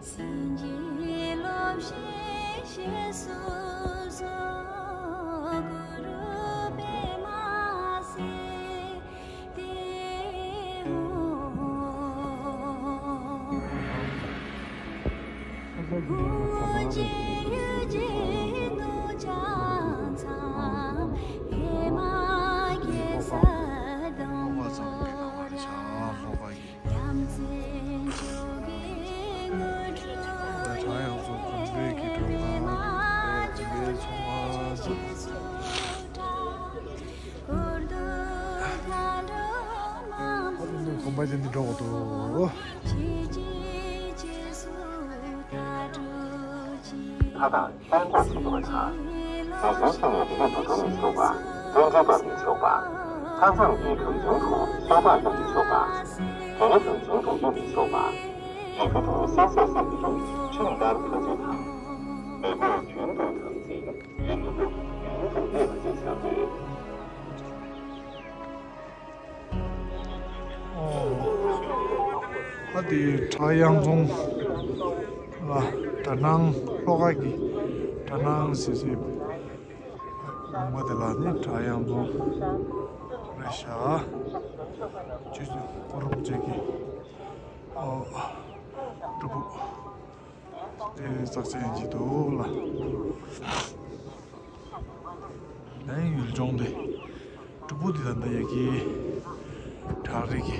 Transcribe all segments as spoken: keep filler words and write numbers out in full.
སེམས་ཀྱི་སློབ་བཤད་ཞེས་སུ་གསོལ། གུ་རུ་པདྨ་སིདྡྷི་ཧཱུྃ། ཧཱུྃ་ཅེས་ཡུལ་གྱི་ནོར་ལྕགས་ཚང་། ཧེ་མ་རྒྱལ་ས་སྡོང་པོ་ར། དགོན་པ་ཅན་འདི་འགྲོ་དགོས་འདུག། ཁ་བཏགས། ཧན་གོ་ཞེས་པ་དང་། རྫས་འགྱུར་ཤིང་ནས་རིགས་རྒྱུད་དུ་འགྲོ་མི་ཆོག་པ། རྟེན་འབྲེལ་སྤར་མི་ཆོག་པ། ལྷ་མཚམས་ཀྱི་གང་བྱུང་དུ་ས་ཕག་བཏབ་མི་ཆོག་པ། དེ་རིང་གང་བྱུང་དུ་གཡུག་མི་ཆོག་པ། ཡི་གེ་དུ་སེ་སོགས་སེམས་ཀྱི་རིགས་ཁྲིམས་ལྟར་ཁ་ཚུད་དང་། མེ་ཏོག་རྒྱུན་དུ་དམ་འཛིན། ཡུན་རིང་པོ་ཡུན་དུ་གནས་པ་བཅས་བྱ་དགོས། ཨ་དེ་བྲག་གཡང་རྫོང་ལ་གྲ་ནང་ལྷོ་ཁ་གི་གྲ་ནང་ཟེར་སྲིད། ལུང་པ་དེ་ལ་ནི་བྲག་གཡང་རྫོང་རེད་ཤག། ཆུ་ཚོད་ཀོ་རོབ་ཅིག་གི་ཨོ་སྒྲུབ་ཕུག་དེ་རྩག་ཅན་གྱི་འདུག་ལ། ཨེ་ཡུལ་ལྗོངས་དེ་སྒྲུབ་ཕུག་དེ་ད་ལྟ་ཡ་གི་བྲག་རི་གི་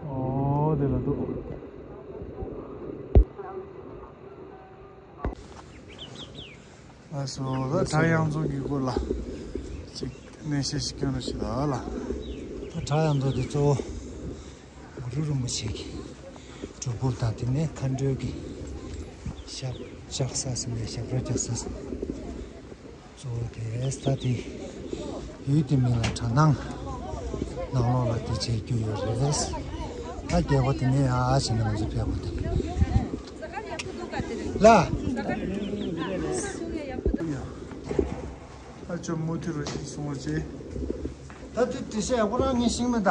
ཨོ་དེ་ལ་འདུག། ལགས་སོ། ད་བྲག་གཡང་རྫོང་གི་སྐོར་ལ་ཅིག་གནས་བཤད་ཞིག་སྐྱོན་རོགས་ཞེས་ལ་ལ། ད་བྲག་གཡང་རྫོང་དེ་གཙོ་བོ་གུ་རུ་རིན་པོ་ཆེ་གི་སྒྲུབ་ཕུག་དང་དེ་ནས་མཁའ་འགྲོའི་གི་ཞབས་བཅགས་ས་ཟེར་ནས་ཞབས་བྲོ་རྒྱག་ས་གཙོ་བོ་དེ་ས་དེ་ཡུལ་དེ་མིང་ལ་བྲག་ནང་ནང་ལོགས་ལ་དེ་བྱེད་རྒྱུ་ཡོད་རེད། ད་རྒྱལ་པོ་དེ་ནས་ཡར་བྱས་ནས་ང་ཚོ་ཕེབས་པ་དེ་ལ། ཨ་ཅོ་མུ་མཐུད་རོ་ཞིག་གསུང་བ་བྱེད། ད་དེ་དེ་བཤད་ཡག་པོ་རང་ངས་ཤེས་མེད་ད།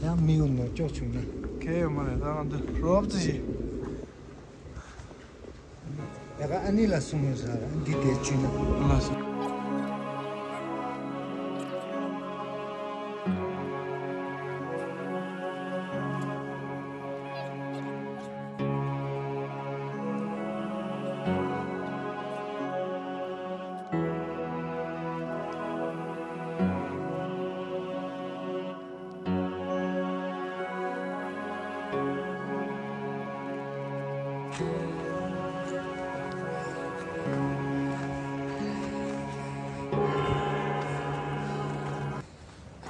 ཡང་མི་ཡོང་ནོར་ཅོག་བྱུང་ན། གལ་ཡོད་མ་རེད། ད་ང་ཚོ་རོབ་ཙི་ཞིག། ཡ་ག་ཨ་ནི་ལ་གསུང་ཡོད་ས་ར་འདི་དེ་བཅུ་ན། ལ་སོ།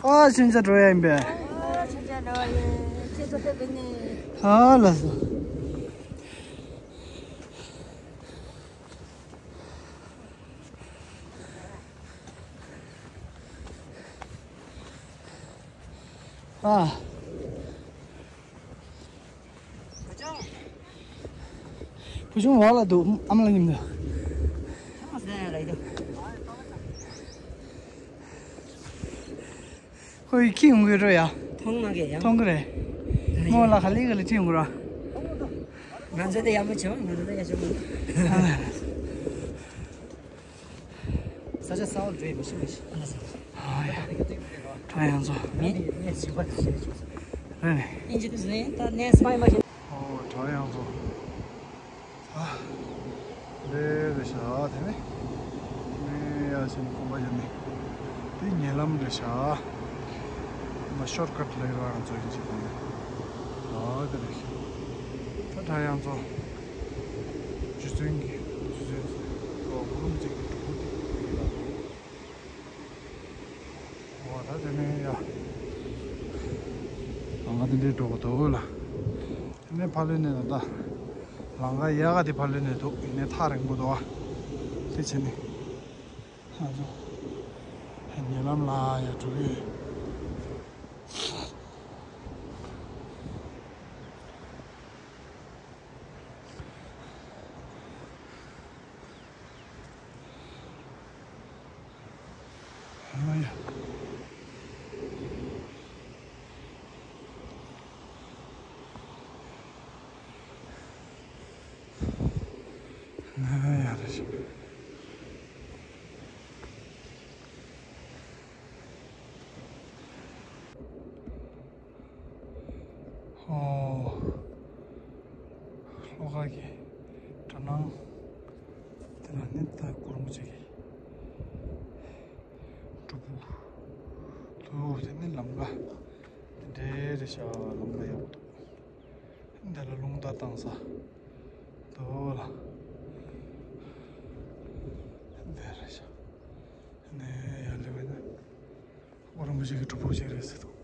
ཨ་ཆུན་ཆ་འགྲོ་ཡ་ཡིན་པས། ཨ་ཆུན་ཆ་འགྲོ་ཡ་ཡིན། ཁྱེད་ཚོ་ཕེབས་པ་ནི། ཨ་ལགས་སོ། ཨ། བུ་ཆུང་འོག་ལ་འདུག། ཨ་མ་ལ་མཉམ་དུ། ཁོ་ཡི་ཁྱི་ཡོང་གི་རོ་ཡ། མཐོང་མ་གི་ཡ། མཐོང་གི་རེད། མོ་ལ་ག་ལེ་ག་ལེ་ཁྱི་ཡོང་གི་རོ། ང་ཚོ་དེ་ཡག་པོ་བྱེད། ང་ཚོ་དེ་ཡག་ཤོས་མ། ས་ཆ་གསར་པ་འགྲོ་ཡི་མི་ཤེས་མི་ཤེས། ཨ་ལ་ས། ཨ་ཡ། ཁྲ་ཡང་ཚོ། ངས་ངས་ཞིག་པ་ཞིག་ཞིག་ཞིག་རེད་ནས། ཨིན་ཇི་དུ་ཟེར་ད་ནས་སྨྲ་མ་ཤེས། ཨོ་ཁྲ་ཡང་ཚོ། ཨ། རེད་རེད་ཤག་དེ་ནས། ངས་ཡ་ཞིག་གོམ་པ་ཡོད་ནི། དེ་ཉེ་ལམ་རེད་ཤག། མ་ཤོར་ཀཊ་ལ་ཡོད་རང་ཚོ་ཡིན་ཅིག་དང་། ཨ་དེ་རེད་ཤག། ད་ཁྲ་ཡང་ཚོ། རྗེ་བཙུན་གྱི་རྗེ་བཙུན་གོ་རུམ་ཅིག་གི་གྲུ་གུ་དེ་ཡིན་ལ། འོ་ད་དེ་ནས་ཡ། ང་དེ་འདྲའི་འགྲོ་གི་འདུག་ལ། དེ་ནས་ཕ་ལོའི་ནས་ད། ལམ་ཁ་ཡག་ག་དེ་ཕ་ལོའི་ནས་འདུག། ཡིན་ནའི་ཐག་རིང་པོ་འདུག་ཨ། དེ་བྱས་ནས། ང་ཚོ། ཉེ་ལམ་ལ་ཡ་འགྲོ་གི་ཡོད། ཨོ། ལྷོ་ཁ་གི་གྲ་ནང་། དེ་ལ་ནི་ད་གུ་རུ་མོ་ཆེ་གི་སྒྲུབ་ཕུག་འདུག་དེ་ནི་ལམ་ཀ་འདི་འདྲའི་རེད་ཤག་ལམ་ཀ་ཡག་པོ་འདུག་འདི་ལ་རླུང་རྟ་བཏང་ས་འདུག་ལ། འདི་རེད་ཤག་ནས་ཡར་སླེབས་པ་ན་གུ་རུ་མོ་ཆེ་གི་སྒྲུབ་ཕུག་ཅིག་རེད་ཟེར་འདུག་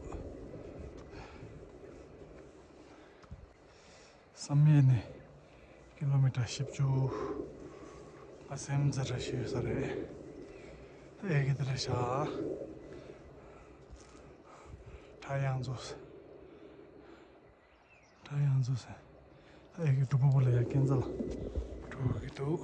བསམ་ཡས་ནས་ཀི་ལོ་མི་ཊར་བཞི་བཅུ། ང་སེམས་ཙམ་རེ་ཞུས་ས་རེད། ཨེ་གི་དེ་རེད་ཤག་གྲྭ་ཡང་རྫོགས། གྲྭ་ཡང་རྫོགས་ཟེར། ཨེ་གི་སྒྲུབ་ཕུག་ལ་ཡར་སྐས་འཛེག་ལ་འགྲོ་གི་འདུག་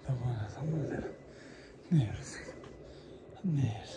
ད་ཁོ་ན་ཚང་མ་ཟེར་གནས་ཡོད་རེད་ཟེར། གནས་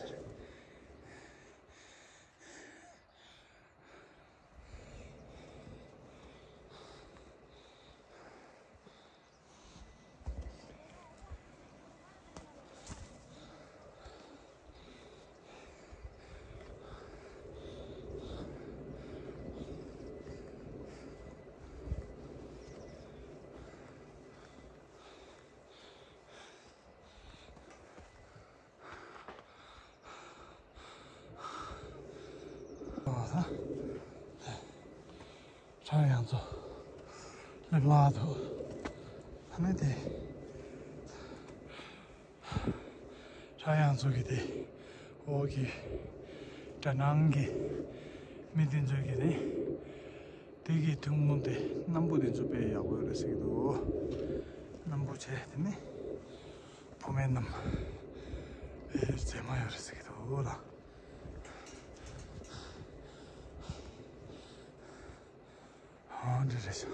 ཡོད་ཟེར། གྲྭ་ཡང་རྫོགས་སླེབས་ལ་འདུག་ཨ་ནི་དེ། གྲྭ་ཡང་རྫོགས་ཀྱི་དེ། འོག་གི་གྲྭ་ནང་གི་མི་དེ་ཚོ་གི་དེ། དེ་གི་ཐུན་མོང་དེ་སྣམ་བུ་དེ་ཚོ་དཔེ་ཡག་པོ་ཡོད་རེད་ཟེར་གྱི་འདུག་སྣམ་བུ་བྱས་དེ་ནི་བུད་མེད་རྣམས་དཔེ་མཛེས་མ་ཡོད་རེད་ཟེར་གྱི་འདུག་ལ། ཨ་འདི་རེད་ཤག་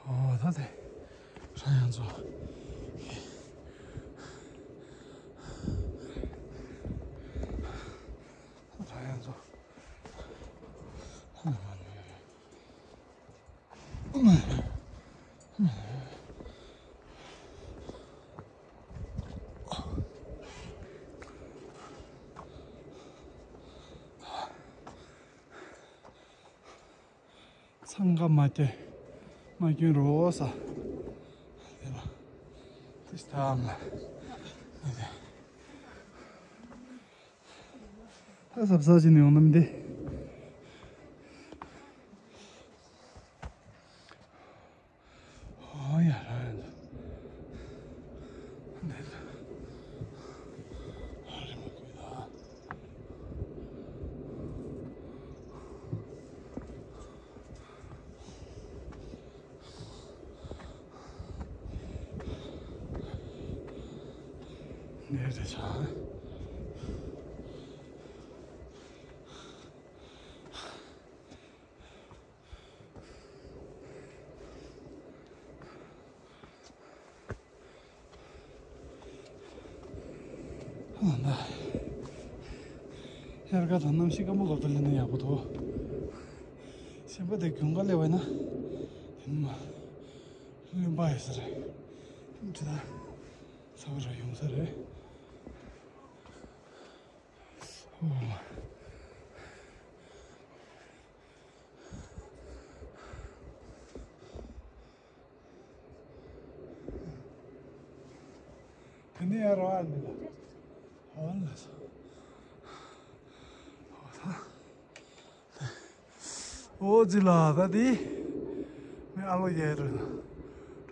ཨོ་ད་དེ་གྲྭ་ཡང་རྫོགས། གྲྭ་ཡང་རྫོགས། འཚང་ཁ་མ་སྐྱེ། མ་སྐྱོན་རོ་ས། དེ་ལ། དེ་སྟག་མ། ད་གཟབ་གཟབ་བྱས་ནས་ཡོང་ནམ་འདི། ཨོ་ཡ་ར་ཡ་འདི། ཨ་རི་མ་ཀུ་ཡ། ནས་རེ་ཆ། དབྱར་ཁ་དང་གནམ་གཤིས་སྐམ་པོ་སྐབས་དུ་སླེབས་ན་ཡག་པོ་འདུག་གཞན་པ་དེ་དགུན་ཁ་སླེབས་པ་ཡིན་ན་དེ་མ་རློན་པ་ཡོད་ས་རེད། ཅི་ད་ཚ་བ་ར་ཡོང་ས་རེད། དེ་ནས་ཡར་བ་ནི་ལ། ཧོ་ལ་སོ། ཧོ་ལ། ཨོ་ཙི་ལ་ད་དེ། མི་ཨ་ལོ་ཡེ་རུ།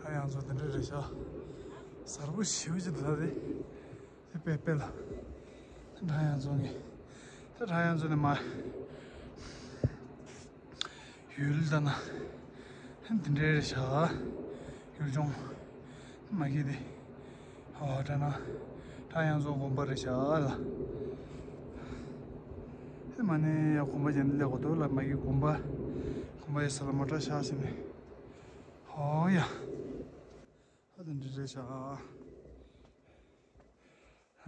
ད་ཡང་ཚོ་དེ་འདྲ་རེད་ཤག་གཟར་པོ་ཞེ་པོ་ཅིག་འདུག་ད་དེ། དེ་པེ་པེ་ལ། ད་ཡང་ཚོ་ངས། ད་ཡང་ཚོ་ནས་མ། ཡུལ་ད་ན། འདི་འདྲའི་རེད་ཤག་ཡུལ་ལྗོངས། མ་གི་དེ། ཨོ་ད་ན། ད་ཡང་ཚོ་དགོན་པ་རེད་ཤག་ལ། ཧེ་མ་ནས་ཡ་དགོན་པ་ཅན་སླེབས་གོ་འདུག་ལ། མ་གི་དགོན་པ། དགོན་པ་ཡི་ས་ལ་མོ་ཊ་ཤག་ཟིན་ནས། ཨོ་ཡ། ཨ་དེ་འདྲ་རེད་ཤག་ཨ་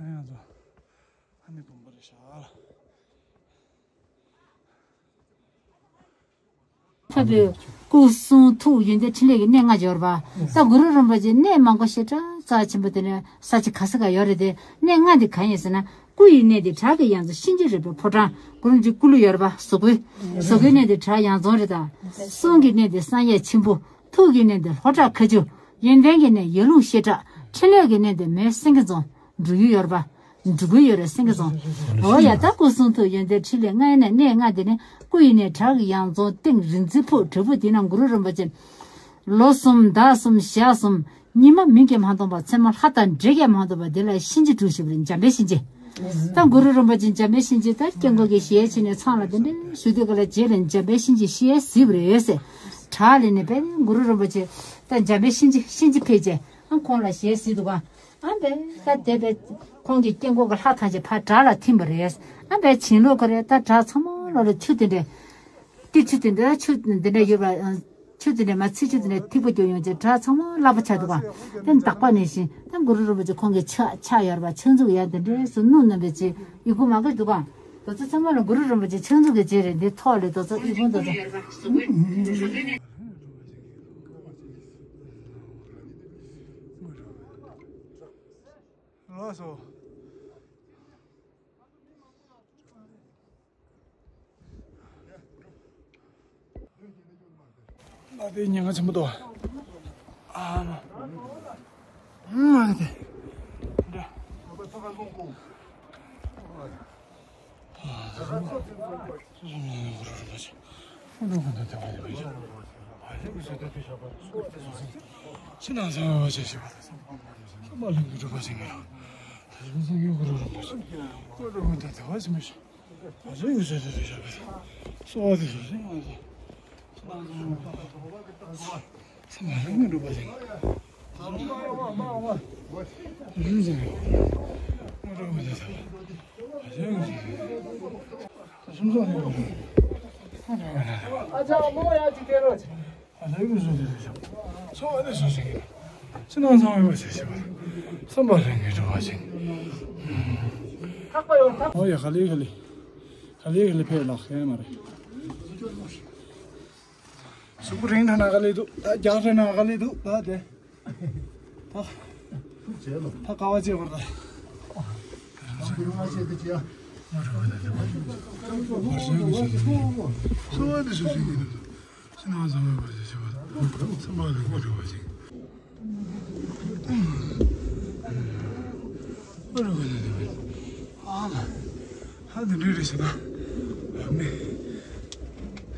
ཡང་ཚོ། ཨ་ནི་དགོན་པ་རེད་ཤག་ལ། འཕགས་པའི་སྐུ་གསུང་ཐུགས་ཡོན་ཏན་ཕྲིན་ལས་ཀྱི་གནས་ལྔ་ཡོད་རེད་པ། ད་གུ་རུ་རིན་པོ་ཆེ་གནས་མང་པོ་ཞེ་དྲག་རྩ་ཆེན་པོ་དེ་ནས་ས་ཆ་ག་ས་ག་ཡོད་རེད་དེ། གནས་ལྔ་འདི་གང་ཡིན་ཟེར་ན། སྐུ་ཡི་གནས་འདི་བྲག་གི་གཡང་རྫོང་གཤིན་རྗེ་རི་བོའི་ཕོ་བྲང་། གུ་རུ་རིན་པོ་ཆེའི་སྐུ་ལུས་ཡོད་རེད་པ། གཟུགས་པོའི། གཟུགས་པོའི་གནས་འདི་བྲག་གཡང་རྫོང་རེད་ད། གསུང་གི་གནས་འདི་གསང་ཡས་ཆེན་པོ། ཐུགས་ཀྱི་གནས་འདི་ལྷོ་བྲག་མཁར་ཆུ། ཡོན་ཏན་གྱི་གནས་ཡར་ཀླུང་བཤད་གྲྭ། ཕྲིན་ལས་ཀྱི་གནས་འདི་མོན་སེང་གེ་རྫོང་། འབྲུག་ཡུལ་ཡོད་རེད་པ། འབྲུག་ཡུལ་ཡོད་རེད་སེང་གེ་རྫོང་། འོ་ཡ། ད་སྐུ་གསུང་ཐུགས་ཡོན་ཏན་ཕྲིན་ལས་ལྔ་ཡིན་ན་གནས་ལྔ་དེ་ནི། སྐུ་ཡི་གནས་བྲག་གི་གཡང་རྫོང་སྟེང་རིག་འཛིན་ཕུག་བྲག་ཕུག་དེ་ན་གུ་རུ་རིན་པོ་ཆེ། ལོ་གསུམ་ཟླ་གསུམ་ཞག་གསུམ། ཉི་མ་མིག་གིས་མ་མཐོང་བ། མཚན་མོ་ལྷ་དང་འདྲེས་ཀྱིས་མ་མཐོང་བ་དེ་ལ་གཤིན་རྗེ་སྒྲུབ་ཞུས་པ་རེད། འཇམ་དཔལ་གཤིན་རྗེ། ད་གུ་རུ་རིན་པོ་ཆེ་འཇམ་དཔལ་གཤིན་རྗེ། ད་སྐྱེ་འགོ་གི་ཞལ་ཕྱེ་ནས་ཚང་ལ་དེ་འདྲ་ཞུ་དུས་ག་ལ་རྗེས་ལ་འཇམ་དཔལ་གཤིན་རྗེ་ཞལ་གཟིགས་པ་རེད་ཟེར། བྲག་ལ་ནས་པས་གུ་རུ་རིན་པོ་ཆེ། ད་འཇམ་དཔལ་གཤིན་རྗེ་གཤིན་རྗེ་ཕེབས་རྗེས་ཨ་ཁོང་ལ་ཞལ་གཟིགས་འདུག་ག་ཨ་འབད་ད་དེ་འབད་ཁོང་གི་སྐྱེ་འགོ་གི་ལྷ་ཐམས་ཅད་ཕར་བྲག་ལ་ཐིམ་པ་རེད། ཨ་འབད་བྱིན་རླབས་ག་རེ། ད་བྲག་ཚང་མ་ལོ་ལ་ཆུ་དེ་འདྲ། ཏི་ཆུ་དེ་འདྲ་ཆུ་དེ་འདྲ་ཡོད་པ། ཆུ་དེ་འདྲ་མ་ཚིག་ཆུ་དེ་འདྲ་ཐིགས་པ་རྒྱབ་ཡོང་ཅིག་བྲག་ཚང་མ་བརླག་པ་ཆགས་འདུག་ག་དེ་དག་པ་ནས་བཞིན་ད་གུ་རུ་རིན་པོ་ཆེ་ཁོང་གི་ཕྱག་ཕྱག་ཡོད་པ་ཕྱག་མཛུབ་ཡ་དེ་འདྲ་སུ་སྣུམ་བསྣམས་པའི་ཅིག་ཡི་གུ་མ་གི་འདུག་ག་དེ་ཚོ་ཚང་མ་ལ་གུ་རུ་རིན་པོ་ཆེ་ཕྱག་མཛུབ་ཀྱི་རྗེས་རེད། འདི་ཐོག་ལ་དེ་ཚོ་ཡི་གུ་དེ་ཚོ། ལགས་སོ། ལ་དེ་ཉེན་ཁ་ཆེན་པོ་འདུག་ཨ་མ། ཨ་དེ། ཨ་ལས་ཀྱི་བཟོ་དེ་རེད་ཤག་ཚོ་བ་ནི་བཟོ་ཞིག་ཡིན། ཕྱི་ནང་ཚང་མའི་བ་ཞིག་ཞིག་བ། བསམ་པ་རིང་གི་འགྲོ་བ་ཞིག་ཨོ་ཡ་ག་ལེ་ག་ལེ། ག་ལེ་ག་ལེ་ཕེབས་ལགས་ཡིན་མ་རེད། གཟུགས་པོ་རིང་དྲགས་ན་ག་ལེ་འདུག་ད་རྒྱགས་དྲགས་ན་ག་ལེ་འདུག་ད་དེ། ད། ད་དཀའ་བ་སྤྱད་པར་ད། ཚོ་བ་ནི་བཟོ་ཞིག་ཡིན། ཕྱི་ནང་ཚང་མའི་བར་གྱི་བྱེད་པ་དང་། སེམས་པ་ལ་མི་འགྲོ་བ་ཞིག་ཨ་ལ། ཧ་འདི་འདྲ་རེད་ཤག་ད། མི།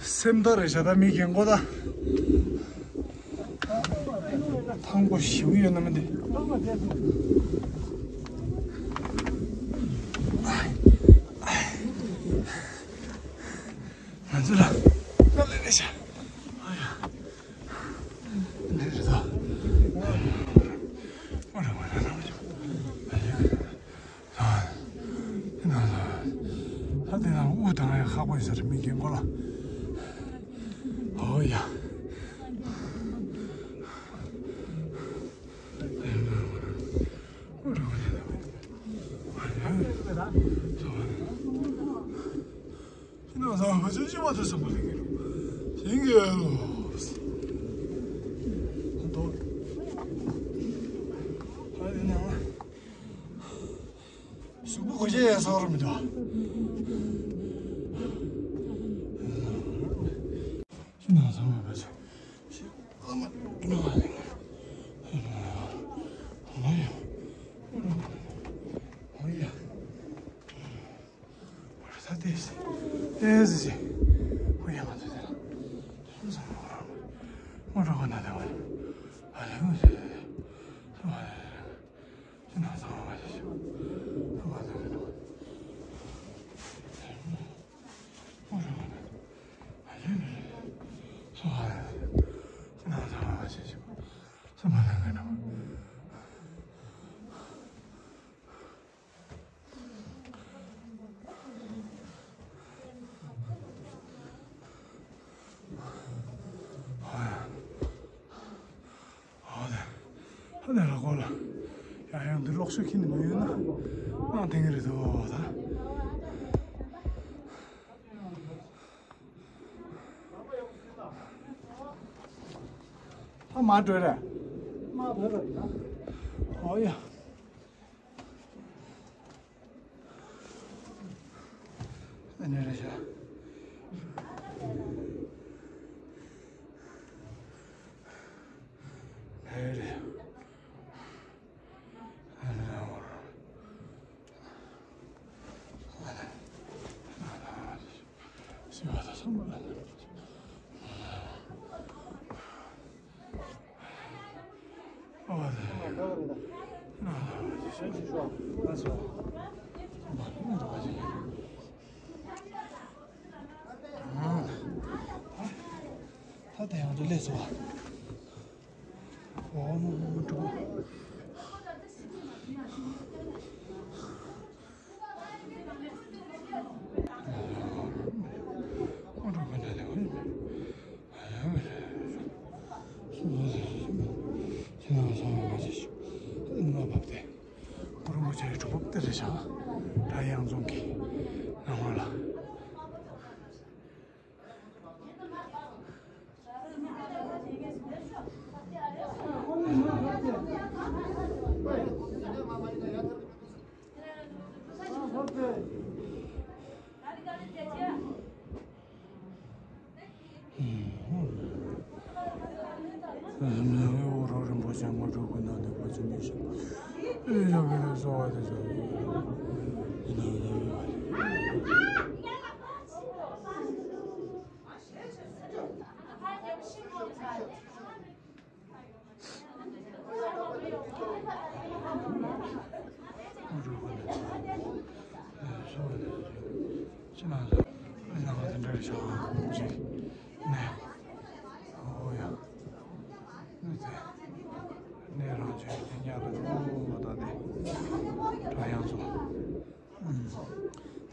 སེམས་ཐག་རེད་ཤག་ད་མི་རྒན་གོག་ད། ཐང་པོ་ཞིག་ཡོད་ན་མི་འདི། ང་ཚོ་ལ་ལ་ལས་རེད་ཤག་ཨ་ཡ། འདི་རེད་ད། ཨ་རེ་མ་རེད་ན་མ་ཆོག་ཨ་ཡ། ད་དེ་ན་དབུ་དང་ཡ་ཁག་པོ་ཡོད་ས་རེད་མི་རྒན་གོག་ལ། ཨོ་ཡ། ཨ་རེ་མ་རེད་ན་མ་ཆོག་ཨ་ཡ། ཁྱེད་རང་ཚང་མ་ཕལ་ཆེར་ཤི་བ་དང་སོགས་པ་ལས་ཀྱི་རུ་ཞིང་གི་ཨ་ལོ། ད་དེ་ནང་གཟུགས་པོ་གོ་ཆ་ཡང་ས་རུ་མི་འདུག་ཨེ་ཟི་ཟི། ཧུ་ཡ་ང་ཚོ་དེ་ལ། ང་རོ་གོ་ན་དེ་བ། ཨ་ལེ་ཧུ་ཟི་ཟི། ཨ་ནི་ལ་གོ་ལ། ཡང་ཡང་འདི་གློག་ཤུགས་ཁྱེར་ནས་མ་ཡོང་ན་ནང་དེང་གི་རེད་དོ་ད། ཨ་མ་འགྲོ་ར། མ་འགྲོ་ར། ཨོ་ཡ། ཨ་ནི་རེད་ཤག་ཨ་ནི་རེད། ཨ་ནི་རེད། ཨ་ནི་རེད། ད་དེ་ཡང་དུ་ལས་སོ། འོ་མོ་མོ་མོ་འགྲོ། རིན་པོ་ཆེའི་སྒྲུབ་ཕུག་དེ་རེད་ཤག་ད་ཡང་རྫོང་གི་ནང་ལ། དེ་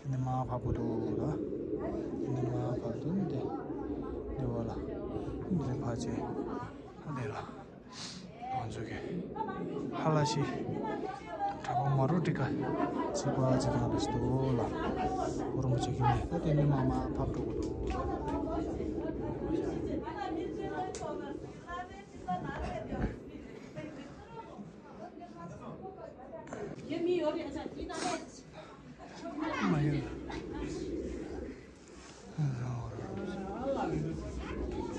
ནས་མར་བབས་དགོས་འདུག་ལ། དེ་ནས་མར་བབས་དུས་འདི། འདི་བ་ལ། འདི་ཕར་བྱས། ཨ་འདི་ལ། ང་ཚོ་གི་ཧ་ལ་ཤི། གྲྭ་པ་མ་རུ་ཏི་ཀ་གཅིག་པ་གཅིག་རྐྱང་རེད་འདུག་ལ། གུ་རུ་མོ་ཆེ་གི་ནས་ད་དེ་ནས་མར་མར་བབས་འགྲོ་དགོས་འདུག་ལ།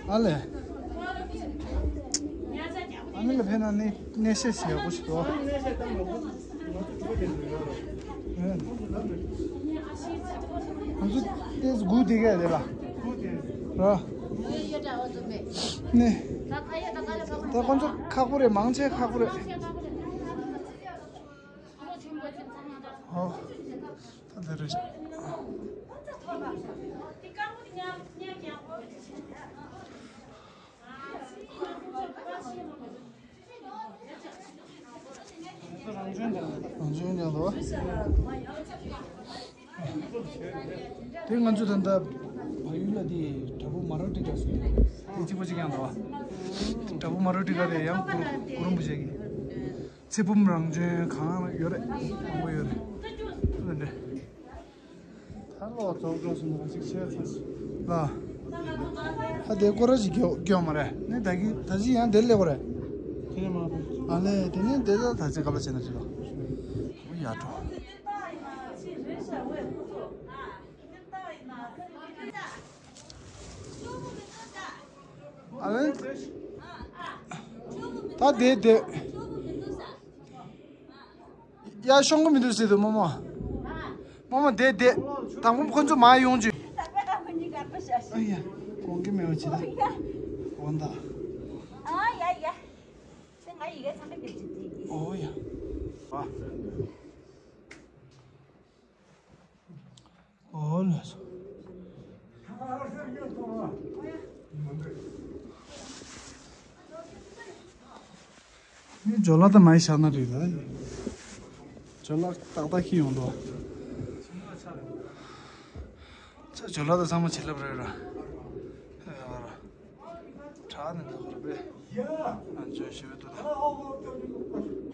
ཨ་ལས། ཨ་ནི་ལ་ཕེབས་ན་ནི་གནས་བཤད་བྱེད་ཡག་པོ་ཞིག་འདུག་ང་ཚོ་ཏེས་དགུ་དེ་གས་དེ་ལ། ར། ནི། ད་ཁོང་ཚོ་ཁག་པོ་རེད། མང་ཆེ་ཁག་པོ་རེད། ཨོ། ད་དེ་རེད། རང་བྱོན་ཀྱང་འདུག་དེ་ང་ཚོ་ད་ལྟ་བལ་ཡུལ་ལ་དེ་དྲ་འབུ་མ་ར་ཏི་ཀ་ཟེར་དེ་གཅིག་པ་གཅིག་རྐྱང་འདུག་དྲ་འབུ་མ་ར་ཏི་ཀ་དེ་ཡང་གུ་རུ་གུ་རུ་རིན་པོ་ཆེ་གི། ཚེ་བུམ་རང་བྱོན་གང་ཡོད་རེད། མང་པོ་ཡོད་རེད། ད་འདྲ། ད་ལོ་རྫོགས་འགྲོ་སོང་ན་གཅིག་ཆེ་ཚ་སོང་། ལ། ད་དེ་སྐོར་ར་ཞིག་སྐྱོ་སྐྱོ་མ་རེད། ནས་ད་གི་ད་ཅི་ཡང་དེར་སླེབས་པ་རེད། དེ་ནས་མ་ཕེབས། ཨ་ལས་དེ་ནས་དེ་ད་ད་ཅི་ག་པ་བྱས་ན་ཅི་ལ། ཡ་འགྲོ། ཨ་ལན། ད་དེ་དེ། ཡ་ཤོང་གི་མི་འདུག་ཟེར་དུ་མོ་མོ། རྨོ་མོ་བསྡད་བསྡད། དང་པོ་ཁོ་ཚོ་མར་ཡོང་རྒྱུ། ཨ་ཡ། དགོངས་ཀྱི་མེད་པ་ཅི་ད། འོ་ད། ཨ་ཡ་ཡ། ང་ཡི་གེ་ཚང་མ་བེད་སྤྱོད་བྱེད་ཀྱི། ཨོ་ཡ། ཨོ་ལགས་སོ། ངས་ཇོ་ལགས་དང་མ་ཡི་བཞག་ན་རེད་ད། ཇོ་ལགས་ཏག་ཏག་ཁྱེར་ཡོང་འདུག། ཚ་ཇོ་ལགས་དང་ཚང་མ་བྱིན་རླབས་རེད་ར། ཨེ་ར། དྲག་ནས་འདུག་ར་པས། ང་ཇོ་ཞེ་པོ་འདུག་ད།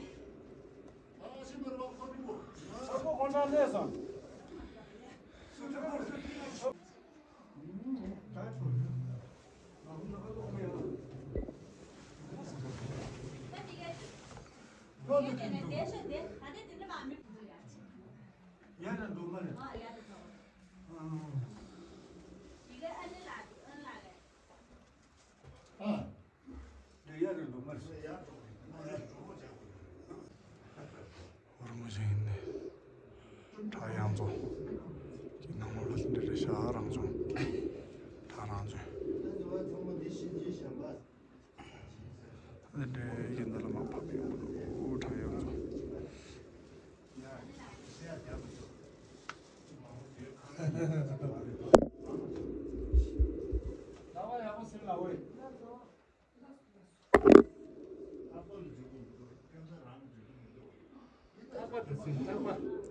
ཧོར་མོ་ཞིག་ཡིན་ནས། བྲག་གཡང་རྫོང་། ཀྱི་ནང་མོ་ལ་འདི་རེད་ཤག་རང་བྱུང་། བྲག་རང་བྱུང་། འདི་འདྲའི་ཡིན་ད་ལ་མ་ཕབ་ཡོང་གི་འདུག་བྲག་གཡང་རྫོང་།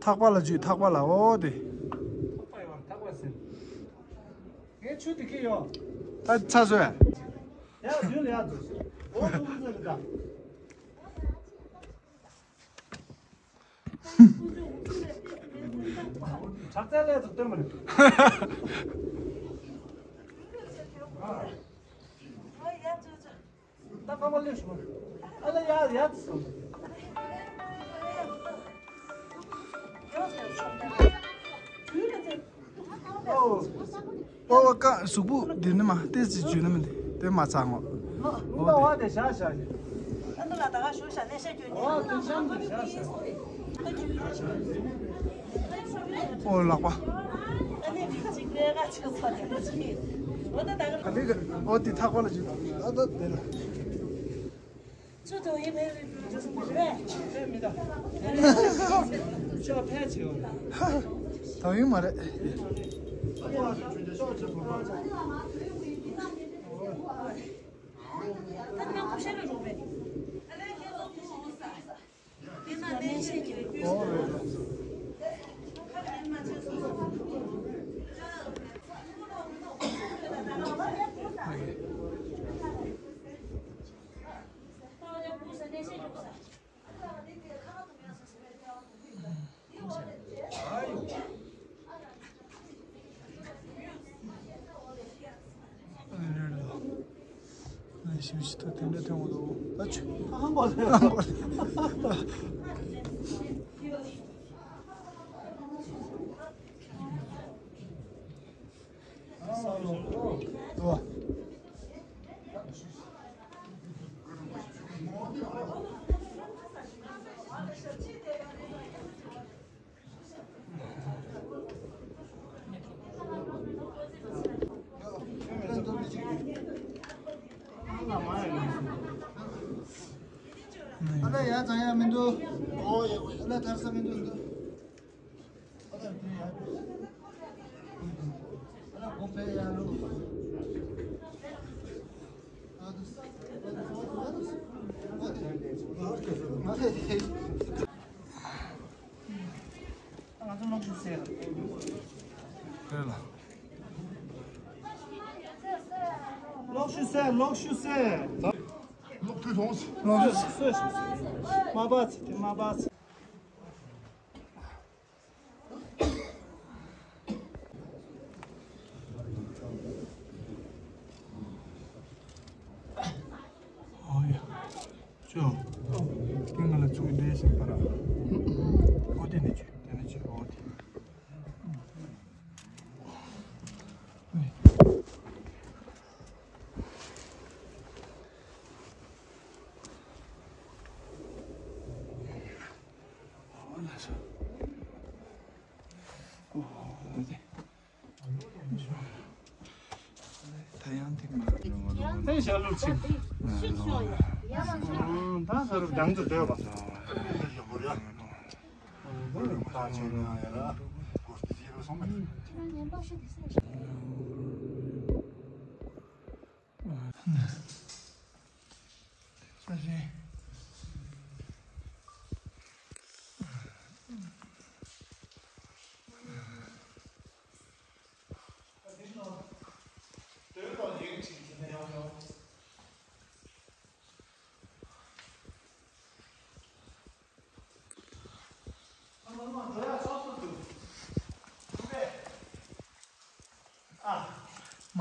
ཐག་པ་ལ་འཇུས། ཐག་པ་ལ། འོ་དེ། ངས་ཆུ་དེ་ཁྱེར་ཡོང་། ད་ཚ་བཟོས། ཡ་འཇུས་ལ་ཡ་འཇུས། འོ་འདུག་འདུག་ཟེར་གི་ད། དྲག་རྩལ་ལས་ཚོ་སྟོན་མ་རེད། ད་ཁ་མ་ལེན་ཞུ། ཨ་ལ་ཡ་ཡ་ཙི་སོང་། ཨོ། ཨོ་ཀ་གཟུགས་པོ་འདི་ནི་མ་ཏེ་ཙི་འཇུས་ནི་མི་འདི་ཏེ་མ་ཚང་ངོ་། ཨོ་དེ། ཨ་ནི་ལ་ད་ག་ཞུ་ཤ་ནས་ཤ་རྒྱུ་ནི། ཨོ་དེ་ཤ་ནི་ཤ་ཤ། ཨོ་ལག་པ། ཨ་ནི་མི་གཅིག་ལས་ཀ་ཆུ་ཚོད་ལས་ཀ་ཆུ། ཨོ་ད་ད་ག་ཨ་ནི་ག་ཨོ་དེ་ཐག་པ་ལ་འཇུས། ཨ་ད་དེ་ལ། ཆུ་དོན་ཡིན་མེད་རེད་འགྲོ་ཆུ་མི་རེད། ཕན་མི་ད། ཆུ་ཕན་ཆེ་བ། དོན་ཡིན་མ་རེད། ད་ནང་ཁུ་ཤ་རེ་རོགས་པས། ཞིབ་ཞིབ་ཏུ་དེ་འདྲ་ཐོན་འདུག་ཨ་ཆུ། ཨ་ཧང་གོ་ལེ། ཧང་གོ་ལེ། ཨོ། ཨ་ལ་ཡ་ཙང་ཡ་མི་འདུག་ཨོ་ཡ་ཨ་ལ་དར་ས་མི་འདུག་ང་ཚོ་ལོག་ཞུ་ཟེར། ལོག་ཞུ་ཟེར། ལོག་ཞུ་ཟེར། ལོག་ཕུལ་སོང་། ལོག་ཞུ་ཟེར། མ་པ་ཚེ་དེ་མ་པ་ཚེ། ཨོ་ཡ། ཅོ། ཏིང་ང་ལ་ཚུགས་འདྲེ་ཞིག་པ་ར། ཨོ་དེ་ནི་ཅོ། དེ་ནི་ཅོ། ཨོ་དེ། ཨོ་ལ་ཤ། ཤ་ལུག་ཅིག་ད་ས་རུབ་རྒྱང་དུ་སྡོད་པ།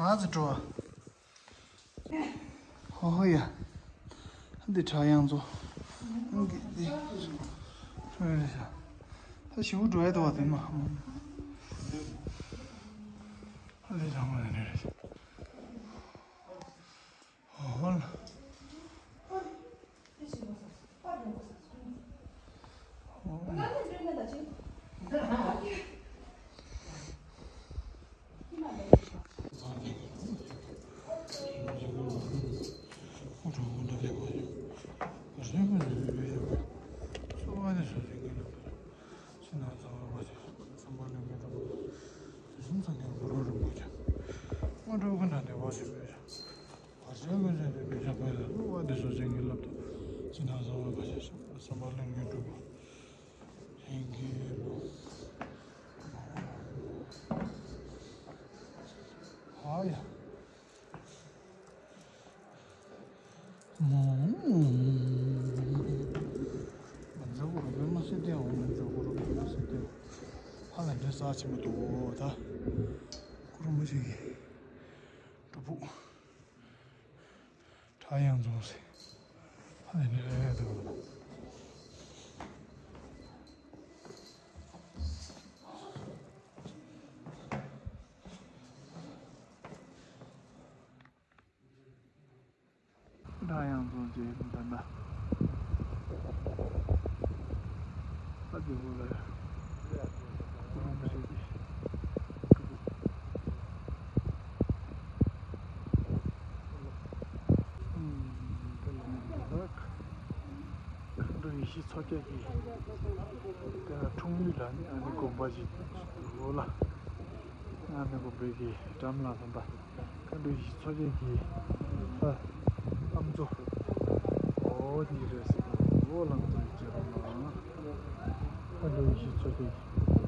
མ་ཚི་འགྲོ། ཧོ་ཧོ་ཡ། འདི་བྲག་གཡང་ཚོ། འདི་འདི། ཧོ་ཡ། ད་ཞིའུ་འགྲོ་ཡ་དོ་བ་དེ་མ། ཧ་ལས་ལྷང་མ་ནི་རེད། ཧོ་ལ། བར་ཆད་ཀུན་སེལ་བའི་སྐུ་ཞབས་ཕ་ཡི་བསླུ་བ་འདི་ཚོ་བྱིན་གྱིས་བརླབ་ཏུ། ཕྱི་ནང་གསང་བའི་བར་ཆད་བསམ་པ་ལྷུན་གྱིས་གྲུབ་པ། ལྷུན་གྱིས་གྲུབ། ཧ་ཡ། མོ། མ་འཇོག་གུ་རུ་པད་མ་སིདྡྷི་ཧཱུྃ། མ་འཇོག་གུ་རུ་པད་མ་སིདྡྷི་ཧཱུྃ། ཧ་ལས་འདྲེ་ས་ཆེན་པོ་འདུག་ད། གུ་རུ་མ་ཞིག་གི་སྒྲུབ་ཕུག་བྲག་གཡང་རྫོང་ཟེར། ཧ་ལས་ནི་རེད་འདུག་བྲག་གཡང་རྫོང་ཅེས་འདི་འདྲ། ཨ་ཙི་བོ་ལ་ཡ། རོང་པ་ཞིག་གིས། མཁའ་འགྲོ་ཡེ་ཤེས་མཚོ་རྒྱལ་གྱི་དེ་ལ་འཁྲུངས་ཡུལ་ལ་ནི་ཨ་ནི་དགོན་པ་ཞིག་འདུག་ལ། ཨ་ནི་དགོན་པའི་གི་འགྲམ་ལ་ལྷམ་པ། མཁའ་འགྲོ་ཡེ་ཤེས་མཚོ་རྒྱལ་གྱི་ཨ་ལྷ་མཚོ། འོ་འདི་རེད་ཟེར་གི་འདུག་འོ་ལྷ་མཚོ་ཡི་རྗེ་རང་ལ། མཁའ་འགྲོ་ཡེ་ཤེས་མཚོ་རྒྱལ་གྱི།